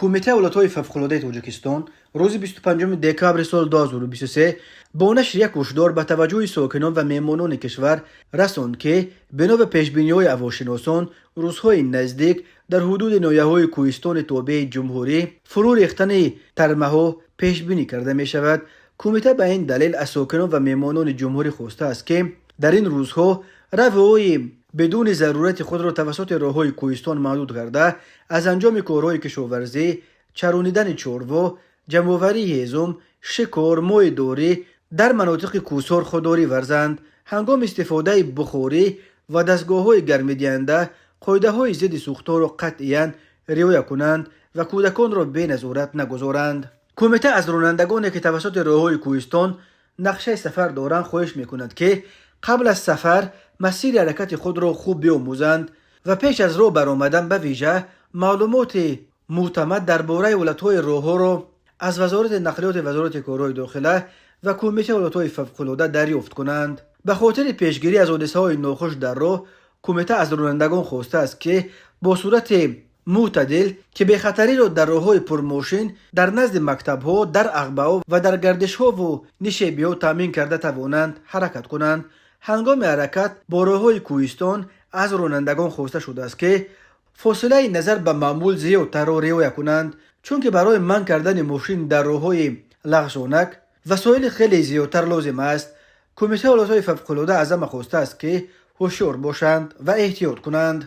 Кумитаи ҳолатҳои фавқулодаи Тоҷикистон рӯзи 25 декабри соли 2023 бо нашри як ҳушдор ба таваҷҷӯҳи сокинон ва меҳмонони кишвар расонд, ки бино ба пешбиниҳои ҳавошиносон, рӯзҳои наздик дар ҳудуди ноҳияҳои кӯҳистони тобеи ҷумҳурӣ фурӯ рехтани тармаҳо пешбинӣ карда мешавад. Кумита ба ин далел аз сокинон ва меҳмонони ҷумҳурӣ хостааст, ки дар ин рӯзҳо равҳои бидуни зарурати худро тавассути роҳҳои кӯҳистон маҳдуд карда, аз анҷоми корҳои кишоварзӣ, чаронидани чорво, ҷамъоварии ҳезум, шикор, моҳидорӣ дар манотиқи кӯҳсор худдорӣ варзанд. Ҳангоми истифодаи бухорӣ ва дастгоҳҳои гармидиҳанда қоидаҳои зидди сӯхторро қатъиян риоя кунанд ва кӯдаконро бе назорат нагузоранд. Кумита аз ронандагоне, ки тавассути роҳҳои кӯҳистон нақшаи сафар доранд, хоҳиш мекунад, ки қабл аз сафар масири ҳаракати худро хуб биомӯзанд ва пеш аз роҳ баромадан ба вижа маълумоти мӯътамад дар бораи ҳолатҳои роҳҳоро аз Вазорати нақлиёти Вазорати корҳои дохила ва Кумитаи ҳолатҳои фавқулода дарёфт кунанд. Ба хотири пешгирӣ аз ҳодисаҳои нохуш дар роҳ, кумита аз ронандагон хостааст, ки бо суръати мӯътадил, ки бехатариро дар роҳҳои пурмошин, дар назди мактабҳо, дар ағбаҳо ва дар гардишҳову нишебиҳо таъмин карда тавонанд, ҳаракат кунанд. Ҳангоми ҳаракат бо роҳҳои кӯҳистон аз ронандагон хоста шудааст, ки фосилаи назар ба маъмул зиёдтарро риоя кунанд, чунки барои манъ кардани мошин дар роҳҳои лағжонак васоили хеле зиёдтар лозим аст. Кумитаи ҳолатҳои фавқулода аз ҳама хостааст, ки ҳушёр бошанд ва эҳтиёт кунанд.